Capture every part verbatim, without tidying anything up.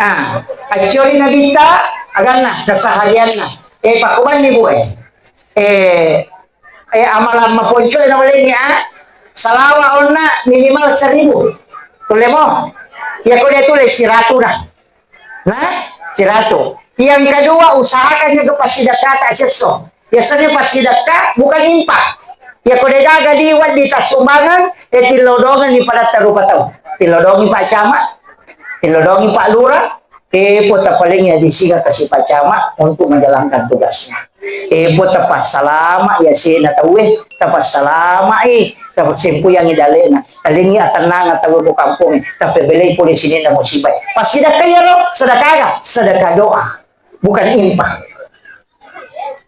Ah, accori Nabitta aganna, keseharianna. Eh, pakkubanni, Bu, eh. Eh, eh, amalan maponco na walengngi, ah. Salawa onna minimal seribu. Tulle mo? Iya ko de' tulle siratu dah. Nah, siratu. Yang kedua, usahakan jaga passidekkata siesso. Biasanya passidekka bukan infak. Iya ko de' gaga di wedding tassumbangeng, eh, tillodongengngi padatta rupa tau. Tillodongi Pak Camat, tillodongi Pak Lurah, eh, po tapalengngi abisinga kasi Pak Camat untuk menjalankan tugasnya. Eh, po tapassalama' ya sena tauwe, tapassalama'i, tapassempoyangngi dalle'na. Talengngi atennangeng tauwe ko kampongnge, tapebelei pole sininna musibae. Passidekka iyaro, sedekah aga? Sedekah doa, bukan infak.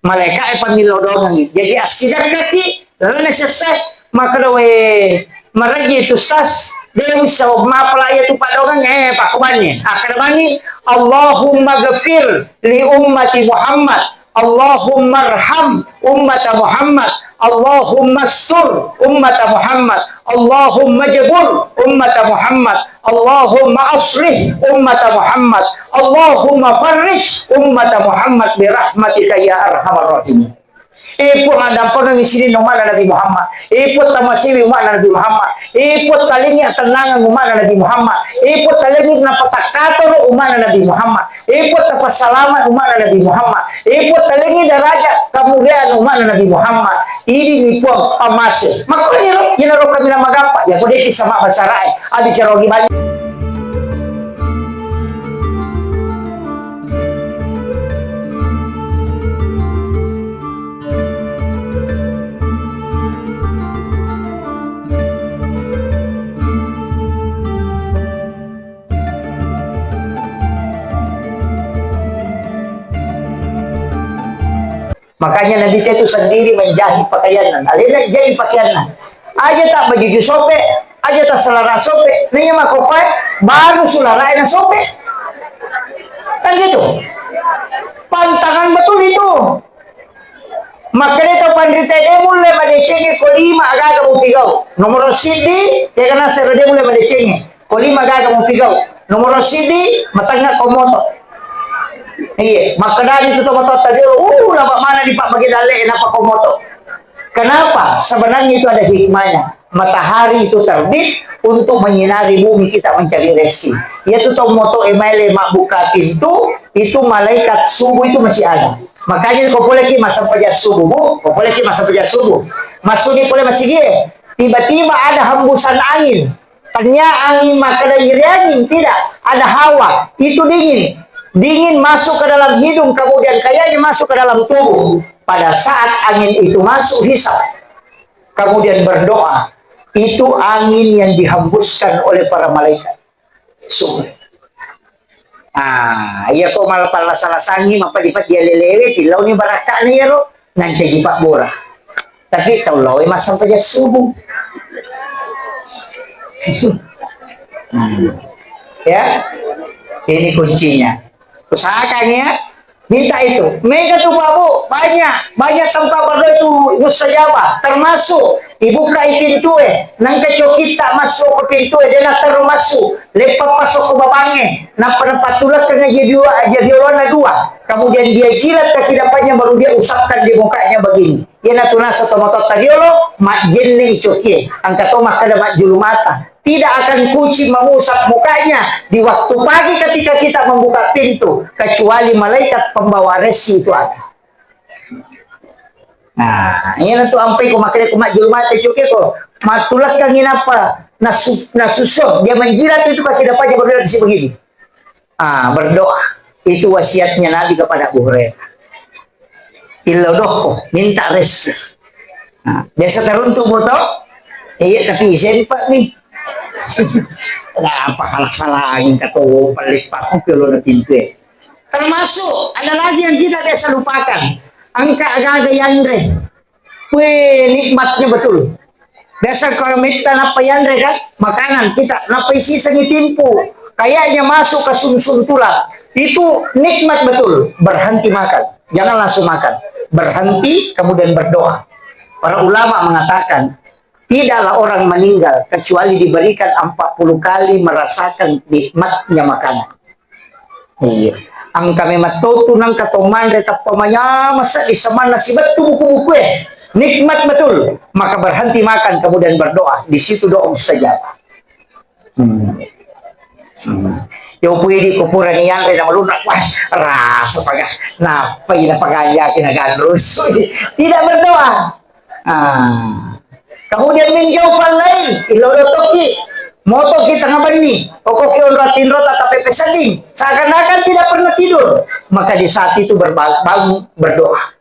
Malaika'e pammillodongengngi. Jadi assidekkaki lalenna sessa, makkeda, "We, marejji tu, Ustaz, de' wisseng mapala iya tu paddoangeng, eh, pakkubanni." Akkeda mani, "Allahumma ghafir li ummati Muhammad, Allahumma arham ummata Muhammad, Allahumma astur ummata Muhammad, Allahumma jabur ummata Muhammad, Allahumma aslih ummata Muhammad, Allahumma farrij ummata Muhammad bi rahmatika ya arhamar rahimin." Eh, Puang, addampengengngi sininna umma'na Nabi Muhammad. Eh, Puang, tamasiwi umma'na Nabi Muhammad. Eh, Puang, talengngi atennangeng umma'na Nabi Muhammad. Eh, Puang, talengngi napatakkatoro umma'na Nabi Muhammad. Eh, Puang, tapassalama' umma'na Nabi Muhammad. Eh, Puang, talengngi daraja' kamuliaan umma'na Nabi Muhammad. Idini, Puang, pammase. Makkoniro, iyanaro kaminang magampa. Ya, ko de' kissa mabbasarae. Abicara ogi banyak. Makanya Nabitta itu sendiri menjahit pakaianna. Alena jahit pakaianna. Aja' ta' bajuju sope', aja' ta' selara sope'. Naiya makkokkoe, baru sulara'e na sope'. Kan gitu. Pantangan betul itu. Makkeda to panrita, de' mulle madecengngi ko lima agaga mupigau. Nomoro siddi, ya kan, asera de' mulle madecengngi. Ko lima gaga mupigau. Nomoro siddi, matangnga ko moto. Iya, makkedani tu tomatoatta jolo, uh, laba mana dipabbage dalle'e nappa ko moto. Kenapa? Sebenarnya itu ada hikmahnya. Matahari itu terbit untuk menyinari bumi kita mencari rezeki. Iya tu to moto e maele mabbuka pintu, itu malaikat subuh itu masih ada. Makanya ko poleki massempajang subuh, Bu, ko poleki massempajang subuh. Massuni pole masigi e. Tiba-tiba ada hembusan angin. Tania angin makkeda iri angin, tidak. Ada hawa. Itu dingin. Dingin masuk ke dalam hidung, kemudian kayaknya masuk ke dalam tubuh. Pada saat angin itu masuk, hisap. Kemudian berdoa. Itu angin yang dihembuskan oleh para malaikat. Subuh. Ah, iya ko malpallasa-lasangngi, mappaddi-paddi alelewe, tillauni barakka'na iyaro, nancaji pabbura. Tapi tau laoi massempajang subuh. Hmm. Ya, ini kuncinya. Usahakan ya, minta itu. Mega tu, Pak, Bu, banyak, banyak tempat berdoa itu mustajabah, termasuk dibuka pintu e, nangka cokitta masuk ke pintu e, dia nak terus masuk, lepas masuk ke babange, napa napa tulak ke jadi dua, jadi orang dua. Kemudian dia jilat kaki depannya, baru dia usapkan di mukanya begini. Iyanatu naseng tomatoatta riolo, majjenne cokie. Engka to makkeda majjulu mata. Tidak akan kucing mengusap mukanya di waktu pagi ketika kita membuka pintu, kecuali malaikat pembawa resi itu ada. Nah, iyanatu ampai ko makkeda ko majjulu mata cokie ko. Matulakkangi napa nasu-, nasusso. Dia menjilat itu kaki depannya, baru dia begini. Ah, berdoa. Itu wasiatnya Nabi kepada Abu Hurairah. Illau dokko, minta rezeki. Nah, biasa teruntuk, Bu, to? Iya, tapi sempat nih. Kenapa halang-halangin kata, oh, pelik paku ke lona pintu, eh. Termasuk, ada lagi yang kita biasa lupakan. Engka aga-aga yanre. Weh, nikmatnya betul. Biasa kalau metta nappa yanre kan, makanan kita nappa isisengi timpu, kayaknya masuk ke sumsum tulang. Itu nikmat betul. Berhenti makan. Jangan langsung makan. Berhenti, kemudian berdoa. Para ulama mengatakan, tidaklah orang meninggal kecuali diberikan empat puluh kali merasakan nikmatnya makanan. Iya. Engka memang totu nangka to manre tappa manyameng seddi samanna sibettu buku-buku e. Nikmat betul. Maka berhenti makan kemudian berdoa. Di situ doa mustajab. Hmm. Hmm. Yo pui di kuburan yanre na melunrak, wah, rasa paga. Napa ina paga yaki na ganrus. Tidak berdoa. Ah. Kemudian min jaufal lail, ilolo toki, motoki tengah benni, okoki onro tinro tatape peseding, seakan-akan tidak pernah tidur. Maka di saat itu berba-, bangun berdoa.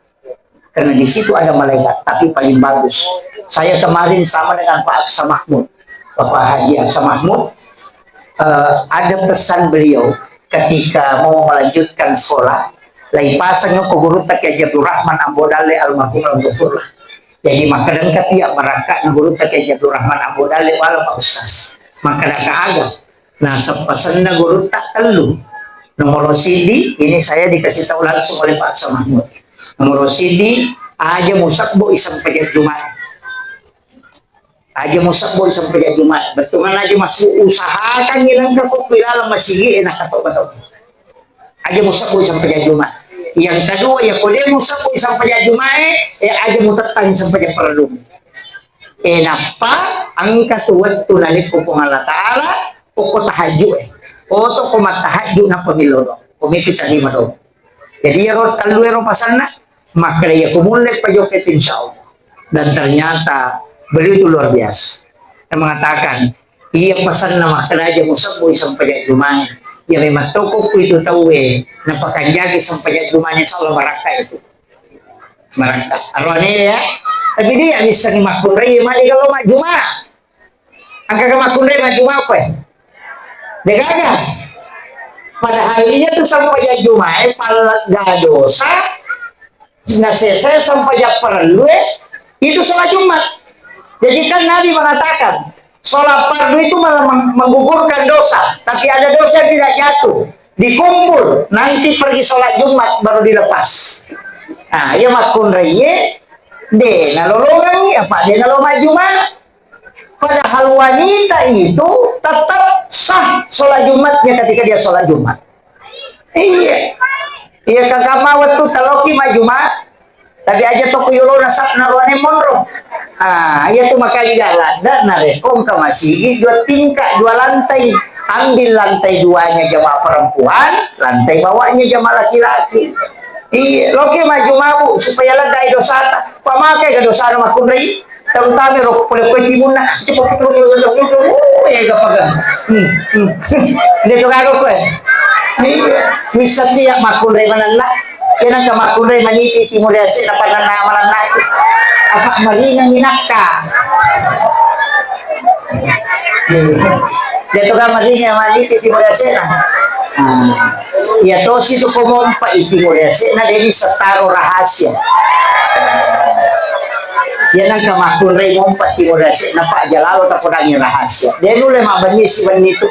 Karena di situ ada malaikat, tapi paling bagus. Saya kemarin sama dengan Pak Aksa Mahmud, Bapak Haji Aksa Mahmud, eh, ada pesan beliau ketika mau melanjutkan sekolah, lai pasang ko gurutta Kiai Haji Abdul Rahman Ambo Dalle almarhum almarhum. Jadi makkeda engka tiap barakka na gurutta Kiai Haji Abdul Rahman Ambo Dalle wala Pak Ustaz. Makkeda ka aga? Naseng pasenna gurutta tellu. Nomor sidi, ini saya dikasih tahu langsung oleh Pak Aksa Mahmud. Nomor sidi, aja musabbo iseng pajak Jumat. Aja musabbo sampajak Jumat. Bettuanna aja mas-, usahakan nangka ko ilalang masigi e nakatau-katau. Aja musabbo sampajak Jumat. Yang kedua, ya ko de musabbo sampajak Jumat e, ya aja mutettang sampajak parellung. E nappa engka tu wettu nalekko Puang Allah Taala, pokko tahajju e. Oto ko mattahajju nappa millono. Ko meki tarima do. Jadi iyaro tellu ero pasanna, makkeda iya ko mulle pajokke tu, insya Allah. Dan ternyata beliau itu luar biasa. Dia mengatakan, iya pasanna makkeda aja musabbo sampajak Jumat. Ya memang toko ku itu tauwe, napakanjaki sampajak Jumat, insya Allah barakka itu. Barakka. Arwane ya. Tapi dia bisa ni makkunrai mali kalau mak Jumat. Engka ga makkunrai majjuma koe? Degaga. Padahal iya tu sampajang Jumae pallegga dosa, nasesa sampajang parellue, itu sholat Jumat. Jadi kan Nabi mengatakan, sholat fardu itu malah meng-, menggugurkan dosa, tapi ada dosa yang tidak jatuh, dikumpul, nanti pergi sholat Jumat baru dilepas. Nah, iya makkunrai, de nalolongangi, apa de nalo majjuma. Padahal wanita itu tetap sah sholat Jumatnya ketika dia sholat Jumat. Iya. Iya, kakak mau waktu taloki maju Jumat. Tapi aja toko yolo nasab naruane monro. Ah, iya tu makanya jalan. Dan narekko engka masigi dua tingkat, dua lantai. Ambil lantai duanya jamaah perempuan, lantai bawahnya jamaah laki-laki. Iya, loke maju mabu supaya lega dosata. Pamakai ke dosana makkunrai. Terutama ro pole koe timunna, cepet, oh, ya, gapaga. Hmm, hmm. Dia tu karo koe. Iya, bisa dia makkunrai manenna. Kena ke makkunrai maniti timur ya sih, apa nana manenna. Apa maringan minakka. Iya. Iya tu kan maringan maniti timur ya sih. Nah. Iya tosi tu ko mompa i timur ya sih, nah, jadi setaro rahasia. Iya, nangka makkunrai mompa timur ya sih, napa aja lalo tapodangi rahasia. Dia dulu mah benni si benni tu.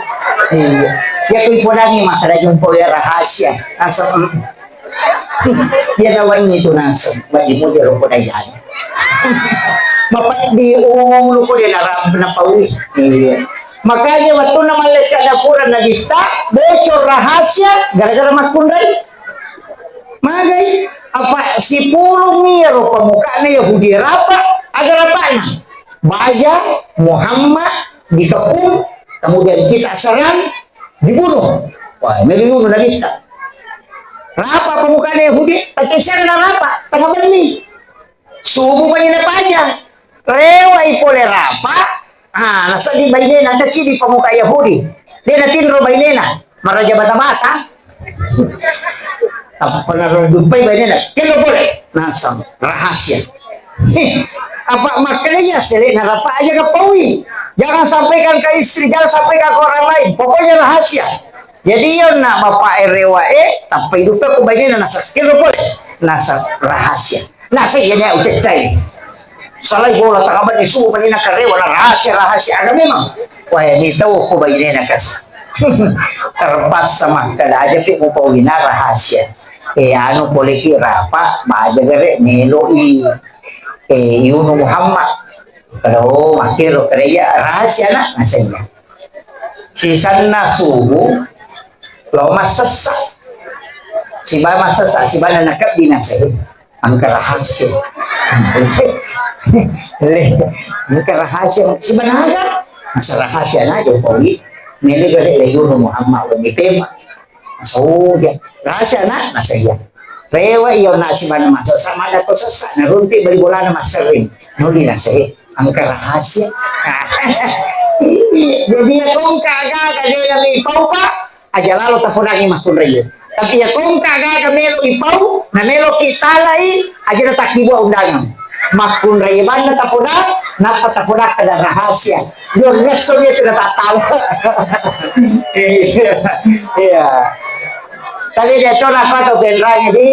Iya. Iya, kui podangi mah kada jumpa ya rahasia. Asal, mm. Iya, dawan itu nasem. Bagi muda rokok dayanya. Bapak di ulu ko dia narap napawi. Iya. Makanya waktu na malaikat dapura Nabi ta bocor rahasia gara-gara makkunrai. Magai, apa sipulung iyaro pamukana Yahudi rapa, aga rapana? Baja Muhammad dikepung, kemudian kita serang, dibunuh. Wah, meli bunuh Nabi ta. Rapa pamukana Yahudi, tapi serang rapa, tengah benni. Subuh mani napaja. Rewai pole rapa. Ah, naseddi bainena, nakeddi pemuka Yahudi. Dia natinro bainena. Maraja bata-bata. Apa pernah jumpai bainena? Kelo pole. Nasang rahasia. Hih, apa makanya ya sele narapa aja ke paui. Jangan sampaikan ke istri, jangan sampaikan ke orang lain. Pokoknya rahasia. Jadi iya na bapak rewa e, tappa hidup ko bainena nasang. Kelo pole. Nasang rahasia. Nah, saya ini ucap cai. Salai bola tangga bani suhu bani na karewa na rahasia, rahasia aga memang. Wah, ini tahu ko bayi na kas. Terpaksa makkada aja pi mupawina rahasia. Eh, anu poleki rapa, baja gare meloi. Eh, Yunu Muhammad. Kalau makiro kerja rahasia nak nasanya. Sisanna subuh, lo massessa. Siba massessa, siba nakebbi naseng. Engka rahasia. Le, engka rahasia. Siba naga? Masa rahasia na Jokowi. Mele gare le Guru Muhammad wa mitema. Soja. Rahasia na, naseng iya. Rewa iya na siba na massessa, mada ko sessa, narunti bali bolana masserring. Nuli naseng. Engka rahasia. Jadi ya kongka aga-aga de na mi pau, Pak. Aja lalo tapodangi makkunraie. Tapi ya kongka gaga melo ipau, na melo ki talai, aja na takkibua undangan. Makkunraie banna tapodang, nappa tapodang kada rahasia. Yo ngesso dia sudah tatal. Iya. Iya. Tapi dia to napa to benrangi di.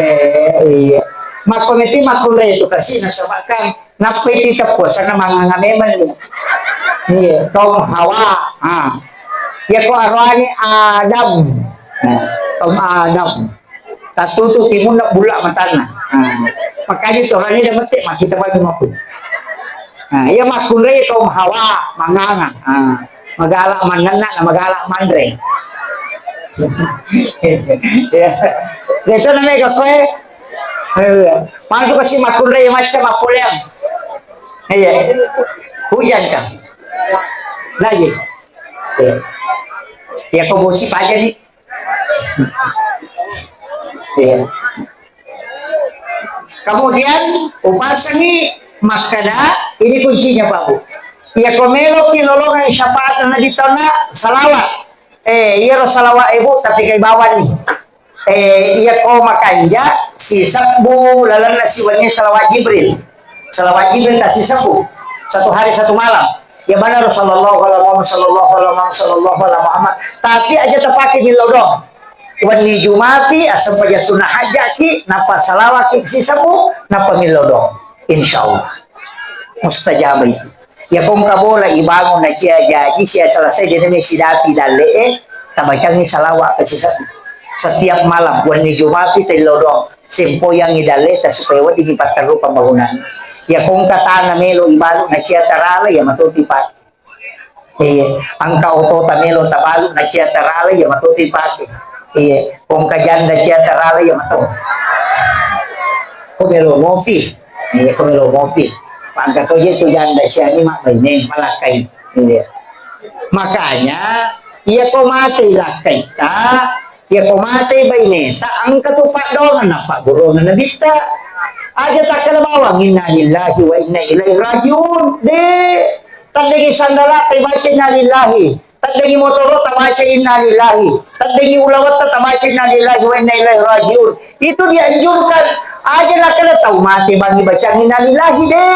Eh, iya. Makkometi makkunraie tu kasi nasabakang Nappa itu teppuasanna manganga memang ni. Iya, tom Hawa. Ah. Ya ko aroane Adam. Nah, tom Adam. Tatutu timunna bulla matanna. Ah. Makanya torani da mette makkita bagi maku. Ah, iya makkunrai tom Hawa manganga. Ah. Magala mannenna na magala manre. Ya. Itu namanya koe. Iya. Mantu kasi makkunrai macam apa yang Iya. Hujan kan? Lagi. Iya. Ya, kau bosi aja nih. Iya. Kemudian, upasangi makkada, ini kuncinya, Pak Bu. Ya, kau meloki lolongan syafaat Nabi tona salawat. Eh, iya salawat ibu, tapi kai bawang nih. Eh, iya ko makanja, sisebbu lalenna siwenni salawat Jibril. Salawat Jibril ta sisebbu. Satu hari satu malam. Ya benar, sallallahu ala Muhammad, sallallahu ala Muhammad, sallallahu ala Muhammad. Tapi aja tapake millau doang. Wenni Jumapi, asempajang sunnah hajjaki, napa salawaki sisebbu, napa millau doang. Insya Allah. Mustajabah itu. Ya kongka bola ibangun na cia jaji sia selesai jadi me sidapi dalle e, tabacangi salawat ke sisa-, setiap malam, wenni Jumapi tello doang, sempoyangi dalle ta supaya wedding dipatterru pembangunan. Ya kongka tana melo ibalu na cia tarala ya matoti pak. Iya, angka oto ta melo tabalu na cia tarala ya matoti pake. Iya, kongka janda cia tarala ya matoti. Ko melo mopi. Iya, ko melo mopi. Pangka toje tu janda siani mak baine malakkai. Iya. Makanya, iya ko mate lakkai ta, iya ko mate baine ta, angka tu paddoangan na paggurungan nabitta. Aja takkala bawang inna lillahi wa inna ilaihi rajiun. De, taddengi sandala ta baca inna lillahi. Taddengi motoro tabaca inna lillahi. Taddengi ulawetta tabaca inna lillahi wa inna ilaihi rajiun. Itu dianjurkan. Aja nakala tau mate bangi bacang inna lillahi de.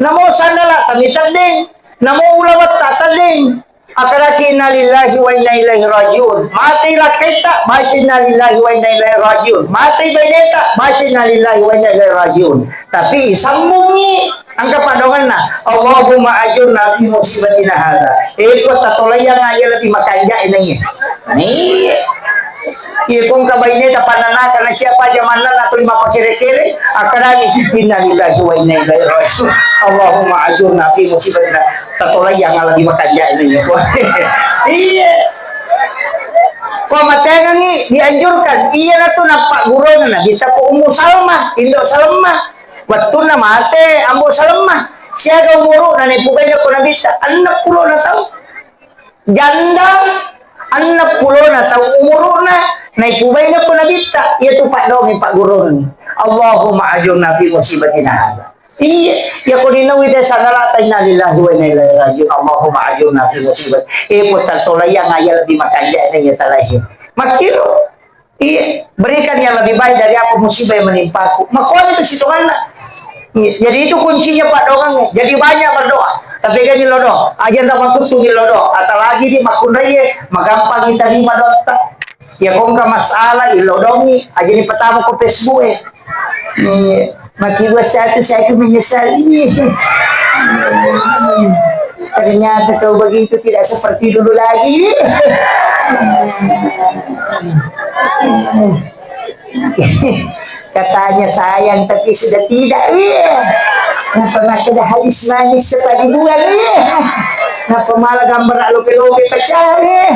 Namo sandala tami teddeng. Namo ulawetta teddeng. Akalaki inna lillahi wa inna ilaihi rajiun. Mate lakkaitta baca inna lillahi wa inna ilaihi rajiun. Mate baineta baca inna lillahi wa inna ilaihi rajiun. Tapi sambungi Engka paddoanganna, Allahumma ajurna fi musibatina hadza. Eh, ko tatolaiang aja lebih makanja enai. Nih. Iya, kong kabaine tapanana karena siapa aja manna atau lima pakere-kere, akalani, innalillahi wa inna ilaihi rajiun. Allahumma ajurna fi musibatina. Tatolaiang lebih makanja enai. Iya. Ko matengangi dianjurkan. Iya na tu nappa gurona Nabi ta ko Ummu Salmah, Indo Salmah. Wettunna mate Ambo Salemmah, siaga umuru'na naipugaina ko Nabitta? Enneng pulona taung. Janda, enneng pulona taung umuru'na, naipugaina ko Nabitta. Iyatu paddoangi paggurunna. Allahumma ajurna fi musibatina hadza. Iya, iya ko ninauwi te sangalata, innalillahi wa inna ilaihi rajiun. Allahumma ajurna fi musibati. Eh, puttana tolaiang aja lebih makanja na iya talahi. Makkiro. Iya, berikan yang lebih baik dari apa musibah yang menimpaku. Makkoni tu sitonganna. Iya, jadi itu kuncinya paddoangangnge. Jadi banyak berdoa. Tapi kan lo doa. Aja ndak makuttu lo doa. Apalagi di makkunraie, magampang kita terima doa. Ya kongka masalah ilo doangi. Aja ni pertama ko Facebook e. Iya. Maki gua satu, saya tuh menyesal. Iya. Ternyata kau begitu, tidak seperti dulu lagi. Katanya sayang, tapi sudah tidak. Iya. Napa makkeda hadis manis sepa dibuang. Iya. Napa malah gambar lope-lope pecah. Iya.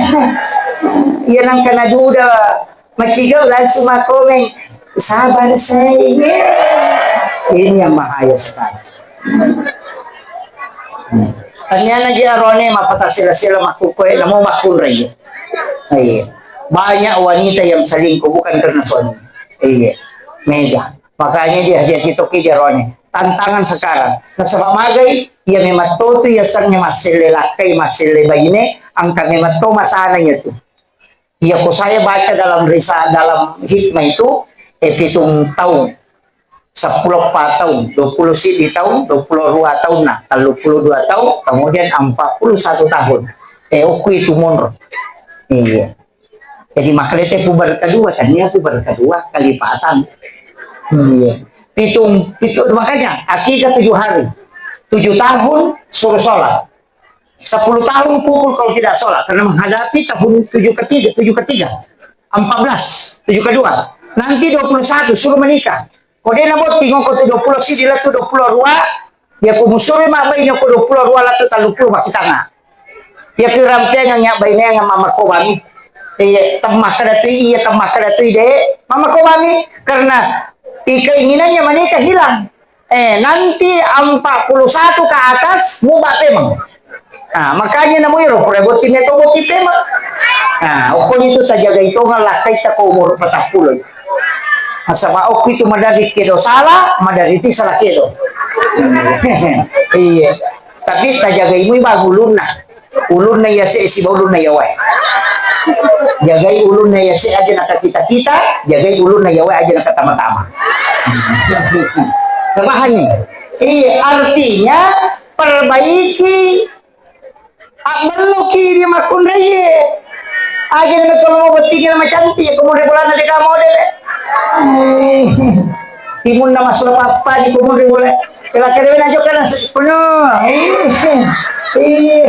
Iya, nang kena duda. Maciga langsung makkomeng, "Sabar, sayang." Ini yang bahaya sekali. Hmm. Taniana ji arone mappatasela-sela makkukkoe, namo makkunrai. Iya. Banyak wanita yang selingkuh bukan karena suami. Iya. Mega. Makanya dia, dia titoki dia arone. Tantangan sekarang. Nasaba magai, iya memang totu iya sengnge masselle lakkai, masselle baine, angka memang to masana iya tu. Iya, ko saya baca dalam risa-, dalam hikmah itu, eh, pitung taung, seppulo pa taung, dua puluh siddi taung, dua puluh dua taunna, tellu puluh dua taung, kemudian empat puluh satu tahun. Eh, okku itu monro. Iya. Jadi, makkalete puber kedua, tania puber kedua, kelipatan. Iya. Pitung, pitung, makanya, akikah tujuh hari. Tujuh tahun, suruh sholat. Sepuluh tahun pukul kalau tidak sholat, karena menghadapi tahun tujuh ketiga, tujuh ketiga, empat belas, tujuh kedua. Nanti dua puluh satu suruh menikah. Ko de' nabotting ko tu dua puluh siddi lettu dua puluh dua, ya ko musuroi mabbaine ko dua puluh dua lettu tellu puluh makkutana. Ya ko rampeangngi abbaineangngi mamakkobami. Iya, temmakkeda tu iya, temmakkeda tu de', mamakkobami. Karena i-, keinginannya menikah hilang. Eh, nanti empat puluh satu ke atas, muba pemeng. Nah, makanya namu iro, pura botting itu botting pemeng. Nah, okko itu tajagai tongeng lakkaita ko umur empat puluh. Nasaba okko itu madari kedo salah, madari ti salah kedo. Iya. Tapi tajagai mui bang ulunna. Ulunna iya se siba ulunna iya wae. Jagai ulunna iya se aja nakakita-kita, jagai ulunna iya wae aja nakatama-tama. Pahami? Iya, artinya perbaiki, abbelloki di makkunraie. Aja na kalau mau botting na macantik, ko munri bolana de' ka model. Timunna masula pappa di ko munri bola. Kela kere na jokana sepenuh. Iya.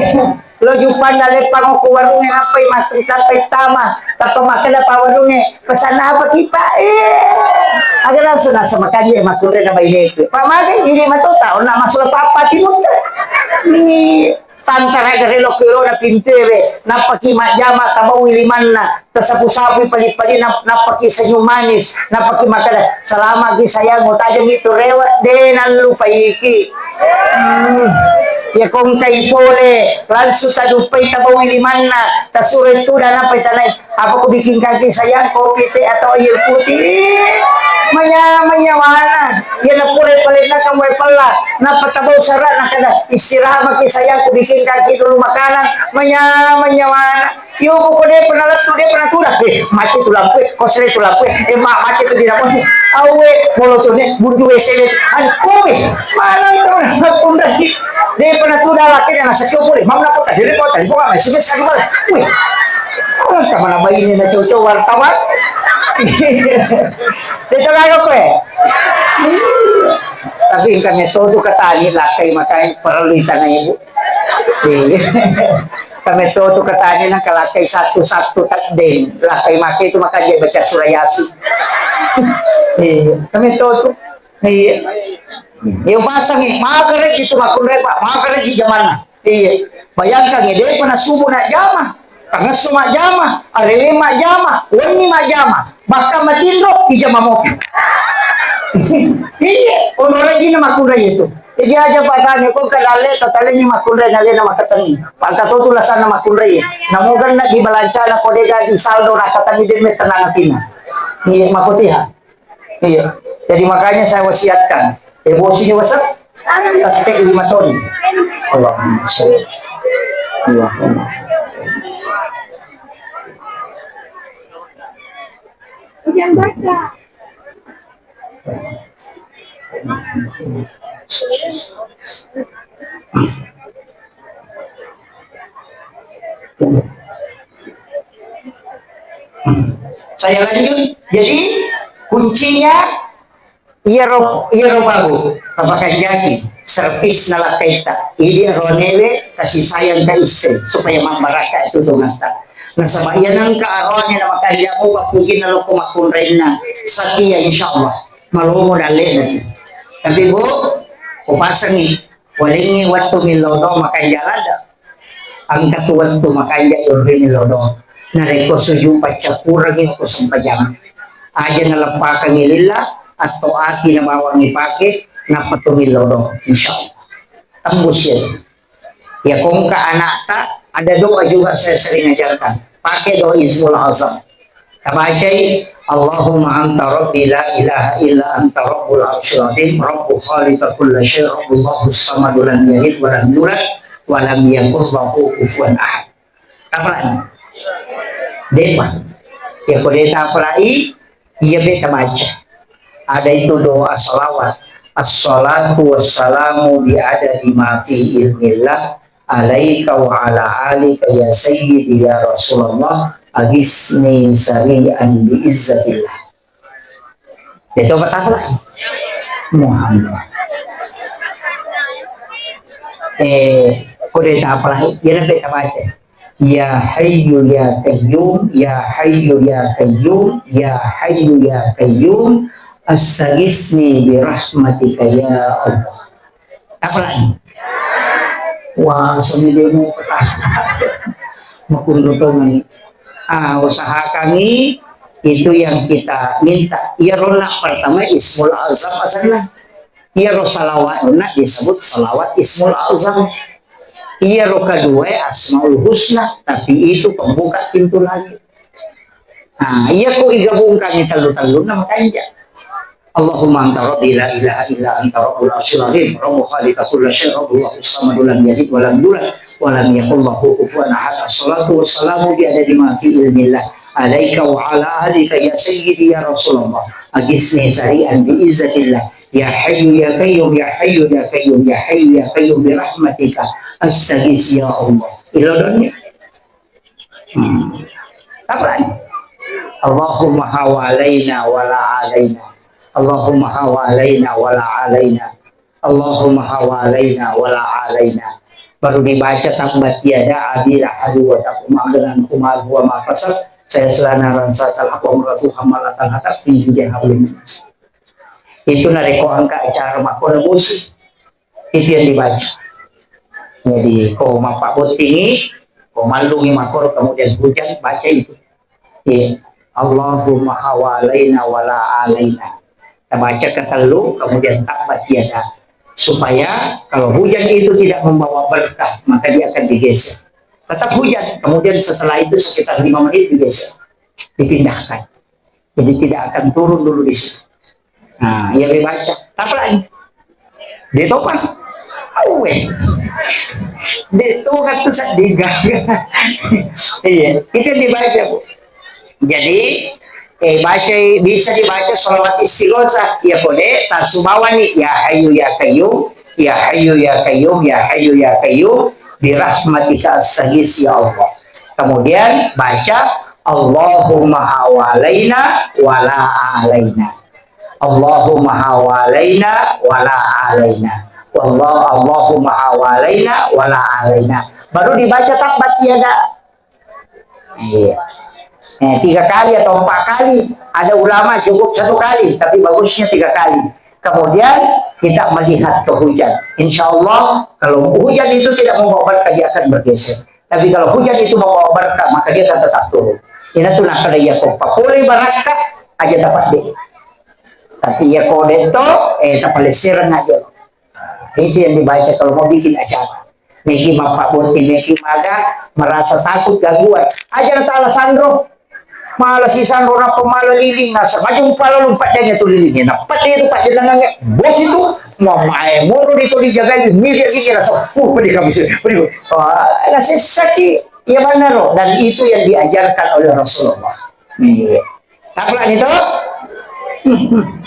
Lo jupanna leppang ko warungnge, nappai makkeda, nappai tama, tappa makkeda pa warungnge, "Pesan apa ki, Pak?" Eh, aga langsung nasa makanja makkunrai na baineku. Pak, magai ini matota, onna masula pappa timunna. Iya. Tantara gare lo kiro na pintuewe, nappaki majjama tabaui limanna. Tasapu-sapui pali-palina, nappaki senyum manis, nappaki makkeda, "Selamat ki sayang, utajengngi tu rewe', de' nallupaiki." Hmm. Iya ko engkai pole, langsung taduppai tabaui limanna, tasuroi tudang nappai tanai, "Apa ku bikinkan ki sayang, kopi, teh, atau air putih?" Manyameng nyawana. Iya na pura palennakang wae pella, nappa tabau sara'na, kada, "Istirahat maki sayang, ku bikinkan ki dulu makanan." Manyameng nyawana. Yo, ko de' pernah lettu, de' pernah tudang. Eh, mati tu lampu, eh, kosle tu lampu, eh, ma-, mati tu di lampu. Awe, molo tu ne, buntu W C de'. An, kowe, mana tu, pun de'. De' pernah tudang laki dan nasa kio pole. Mau napa tadi, kau tadi, kau masih bisa kembali. Wih, orang sama nama ini na cocok wartawan. De' tahu apa, eh? Tapi kami tahu tu kata ni, laki makai perlu di sana ibu. Iya. Kami to tu katanya na kalakai satu-satu takdeng. Lakai make tu maka dia baca surah Yasin. Iya. Kami to tu. Iya. Iya, pasang, eh. Maka rek itu makkunrai, Pak. Maka rek di zamanna. Iya. Bayangkan, eh, de' pernah subuh nak jama. Tangesso majjama, arewe majjama, wenni majjama, bahkan matinro ijama mopi. Iya, ono rajinna makkunrai itu. Jadi aja patanya, ko ke dalle, tatalengi makkunrai, nalena makatengi. Pangka to tulasanna makkunrai. Namo ganna di balancana, ko dega di saldo, nakatengi demme tenang atina. Iya, makotiha. Iya. Jadi makanya saya wasiatkan, eh, bosini wasiat, tette lima ton. Allahumma sholli. Allahumma. Saya lanjut. Jadi, kuncinya, iyaro, iyaro babu, tapakanjaki, servis nalakkaita, idi aroanewe, kasih sayang ka istri, supaya mabbarakka itu tungatta. Nasaba iya nengka aroane na makanja, oh, pappuginna lokko makkunrainna, setia, insyaallah, malomo dallena. Tapi, Bu, upasengi, walengngi wettu millau doang makanja ladde. Engka tu wettu makanja yurrini lodo. Narekko sujud paccappurengngi ko sempajang, aja naleppakengngi lilla, atau ati nabawangngi pake, nappa tomillau doang, insya Allah. Tembus ya. Ya, kongka anakta, ada doa juga saya sering ajarkan. Pakai doa Ismul Azam. Tabacai, Allahumma anta rabbi la ilaha illa anta rabbul arsyil azim, rabbu khaliqa kulla syai, rabbullahu samadu lam yalid wa lam yulad, wa lam yakul lahu kufuwan ahad. Tapalai. Depa. Ya, ko de tapalai, iya be tabaca. Ada itu doa salawat. Assalatu wassalamu bi adadi ma fi ilmillah alaika wa ala alika ya sayyidi ya Rasulullah, agisni sari'an bi izzatillah. Itu apa tak lah? Muhammad. Eh, kode tak apa lah? Ya, nanti tak baca. Ya Hayyu ya Qayyum, ya Hayyu ya Qayyum, ya Hayyu ya Qayyum, astaghitsni bi rahmatika ya Allah. Apa lagi? Wah, seni demo. Makundutungan. Ah, usahakan itu yang kita minta. Ya, rona pertama Ismul Azam asalnya. Iyaro salawatna disebut salawat Ismul Azam. Iyaro kedua Asmaul Husna, tapi itu pembuka pintu langit. Nah, iya ko igabungkan ini tellu-telluna makanja. Allahumma anta rabbi la ilaha illa anta rabbul arsyil azim, rabbu khaliqa kulla syai, rabbu Allahu samadu lam yalid wa lam yulad wa lam yakul lahu kufuwan ahad. Assalatu wassalamu bi adadi ma fi ilmillah alaika wa ala alika ya sayyidi ya Rasulullah. Agisni sari'an bi izzatillah. Ya Hayyu ya Qayyum, ya Hayyu ya Qayyum, ya Hayyu ya Qayyum, bi rahmatika astaghits ya Allah. Ilodonnya. Hmm. Apa lagi? Allahumma hawalaina wala alaina. Allahumma hawalaina wala alaina. Allahumma hawalaina wala alaina. Baru dibaca tabbat yada abi lahab wa tab, ma aghna anhu maluhu wa ma kasab, sayasla naran zatalahab wa imra'atuhu hammalatahab fi jidihal hablum. Itu narekko engka acara makkoro musim, itu yang dibaca. Jadi, ko mappabottingi, ko mallungi makkoro, kemudian hujan, baca itu. Iya. Allahumma hawalaina wala alaina. Kita baca ketellu, kemudian tabbat yada. Supaya kalau hujan itu tidak membawa berkah, maka dia akan digeser. Tetap hujan, kemudian setelah itu sekitar lima menit digeser, dipindahkan. Jadi tidak akan turun dulu di situ. Nah, iya dibaca. Apa lagi? Dia topa. Awe. Dia topa tuh sedih. Iya, itu dibaca, Bu. Jadi, eh, baca, bisa dibaca salawat istighosah. Ya kode, tasubawani, ya Hayyu ya Qayyum, ya Hayyu ya Qayyum, ya Hayyu ya Qayyum, bi rahmatika astaghits ya Allah. Kemudian baca Allahumma hawalaina wala alaina. Allahumma hawalaina wala alaina. Wallah, Allahumma hawalaina wala alaina. Baru dibaca tabbat yada. Iya. Eh, tiga kali atau empat kali. Ada ulama cukup satu kali, tapi bagusnya tiga kali. Kemudian kita melihat ke hujan. Insya Allah, kalau hujan itu tidak membawa berkah, dia akan bergeser. Tapi kalau hujan itu membawa berkah, maka dia akan tetap turun. Ina tu nakala iya ko papole barakka, aja dapat deh. Tapi iya ko detto, eh, tapalesereng aja. Itu yang dibaca kalau mau bikin acara. Meki mappabotti, meki maga, merasa takut gangguan. Aja na tala sanro. Mala si sanro nappa mala liling, nasa majumpa lalu empat jam itu lilingnya. Nappa dia itu pak jenengannya. Bos itu, mau main mulu itu dijagai, misi lagi rasa. Uh, pedih kami sih, pedih. Wah, nasi sakit. Ya benar loh. Dan itu yang diajarkan oleh Rasulullah. Iya. Apa lagi tuh?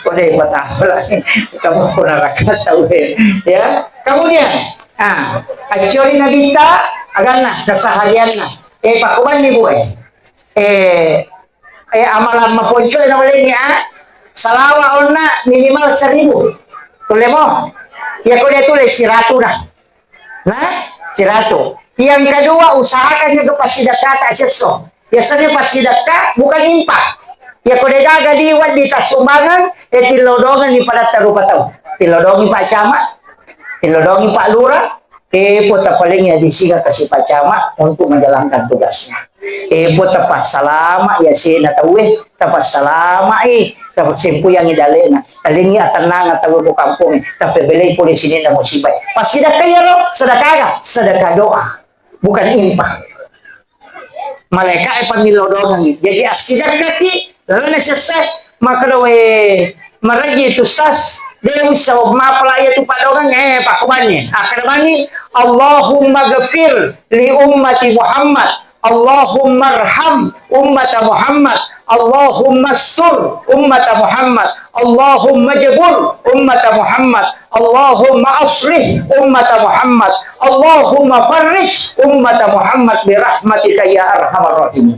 Kode patah lagi. Kamu kurang rakat tahu ya. Ya. Kemudian, ah, accioli Nabitta aganna keseharianna. Eh, pakubanni bu eh. Eh, eh, amalan maponco na malengi ah. Salawa onna minimal seribu. Tulle mo. Ya kode tulle siratu dah. Nah, siratu. Yang kedua, usahakan juga passidekkata sesso. Biasanya passidekka bukan impak. Ya kode gaga di waddi tassumbangeng, eh, tillodongengi pada tarupa tau. Tillodongi Pak Camat, tillodongi Pak Lurah, eh, kota paling ya di sini kasih Pak Camat untuk menjalankan tugasnya. Eh, pun tapassalama ya sena tauwe, tapassalama'i, tapassempuyangi dalena, talengi atennanga tauwe ko kampongnge, tapebelei pole sininna musibae. Passidakka iyaro, sedekah aga? Sedekah doa, bukan infak. Malaeka'e pammillau dongengngi. Jaji assidakkaki, lalenna sessa, makkeda, "We, marejji tu, Ustaz, de wisseng mapala iya tu paddoangeng, eh, pakkobani." Akkeda mani, "Allahumma ghfir li ummati Muhammad, Allahumma arham ummata Muhammad, Allahumma astur ummata Muhammad, Allahumma jabur ummata Muhammad, Allahumma aslih ummata Muhammad, Allahumma farrij ummata Muhammad bi rahmatika ya arhamar rahimin."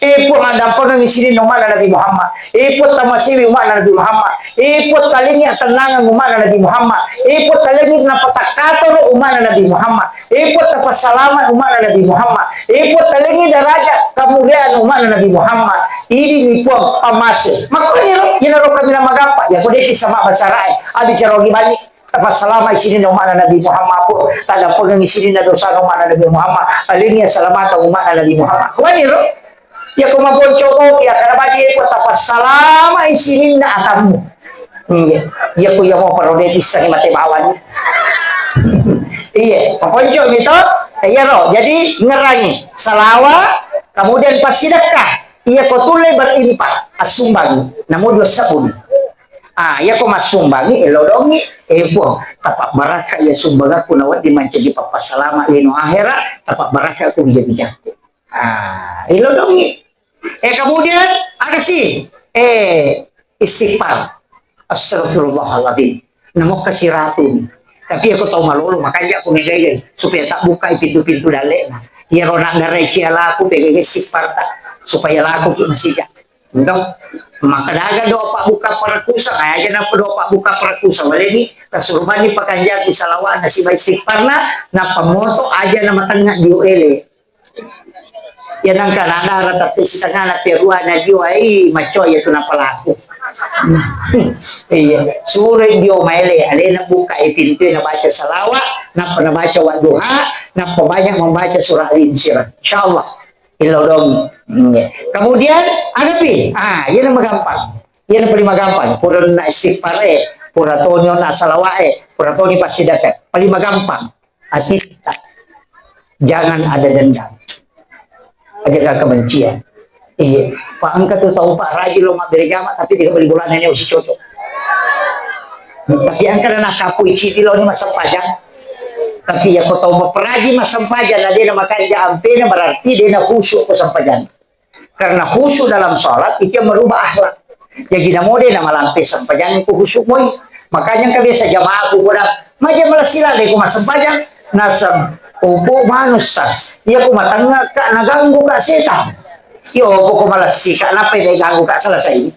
Eh, Puang, addampengengngi sininna umma'na Nabi Muhammad. Eh, Puang, tamasiwi umma'na Nabi Muhammad. Eh, Puang, talengi atennangeng umma'na Nabi Muhammad. Eh, Puang, talengi napatakkato umma'na Nabi Muhammad. Eh, Puang, tapassalama umma'na Nabi Muhammad. Eh, Puang, talengi daraja kamuriaan umma'na Nabi Muhammad. Idini, Puang, pammase. Makkoniro, iyanaro kaminang magampa. Ya, ko de' kissa mabbasarae. Abbicara ogi bani. Tapassalama sininna umma'na Nabi Muhammad, Puang. Taddampengengngi sininna dosana umma'na Nabi Muhammad. Alengi asalamateng umma'na Nabi Muhammad. Kuaniro? Iya ko maponco kopi, akkeda bani, ko tapassalama sininna atammu. Iya. Iya ko iya mau parode pissangi mate bawang. Iya, maponco mi to. Iyaro. Jadi ngerangi salawa, kemudian passidekka. Iya ko tulle berimpak, assumbang. Namu dua sabun. Ah, iya ko massumbangi, elodongi, eh, Puang, tapabbarakka iya sumbangakku nawedding mancaji pappassalama lino ahera, tapabbarakka ku bija-bijakku. Ah, elodongi. Eh, kemudian, aga si? Eh, istighfar. Astagfirullahaladzim. Namokka siratuni. Tapi aku tau malolo, makanja ku megai, supaya tak bukai pintu-pintu dalle'na. Iyaro naggarai cia laku, pegege istighfar ta, supaya laku ki masija. Ndo, makkeda aga doa pabbuka parakkusang, aja napa doa pabbuka parakkusang, waleni, kasurbanni pakanjaki salawa'na siba istighfarna, nappa moto aja na matengnga dio ele. Ya nangka nadara tapi setengah na perua na dio, ai, macoa iya tu napalaku. Iya, sure dio maele, alena buka e pintu, nabaca salawa, nappa nabaca wadduha, nappa banyak membaca surah Al-Insyirah. Insyaallah. Ilodong. Kemudian, agapi? Ah, iyana magampang. Iyana paling magampang. Pura na istighfar e, pura toni na salawat e, pura toni passidekka. Paling magampang. Atitta. Jangan ada dendam. Jaga kebencian. Iya. Pak, engka tu tau, Pak, rajin lo mabbere jama, tapi tidak beli bulan ini usi cocok. Tapi engka na nakapui cidi lo ni massempajang. Tapi ya ko tau maperaji massempajang, na dena makanja ampena, berarti dena khusyuk ko sempajang. Karena khusyuk dalam sholat itu yang merubah akhlak. Jadi namo dena malampe sempajang ko khusyuk moi. Makanya engka biasa jamaah ku bilang, maja malessi laleng ko massempajang. Nasab, obo manu, Ustaz. Iya ko matengnga ka, naganggu ka setan. Yo, pokok malessi ka, nappa dé ganggu ka selesai.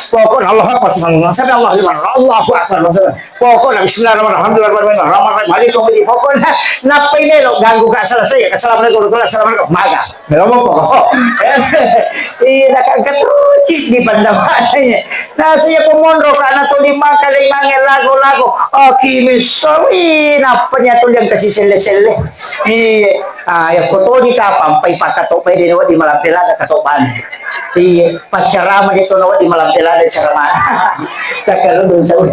Pokokna Allahu Akbar, subhanallah, sami Allahu liman, Allahu Akbar, pokokna bismillahirrahmanirrahim, alhamdulillahirrahmanirrahim, alhamdulillahirrahmanirrahim, pokokna nappai melo ganggu ka selesai, assalamualaikum warahmatullahi wabarakatuh, maga. Melo pokok. Iya, nak angkat ruci di pandamannya. Nah, saya pemonro ka na tuli mangkale mange lago-lago. Oke, misawi, nappa nya tuli yang kasih selle-selle. Iya. Ah, ya, ko toni kapang pai pakkatobbai, de nawedding malampe ladde katobbanna. Iya, paccarama de to nawedding malampe ladde caramana. Cakkarudung tau.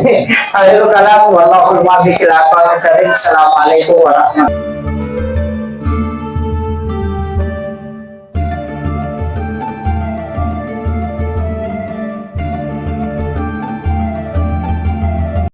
Akhirul kalam, wallahul muwaffiq ila aqwamit thariq. Assalamualaikum warahmatullahi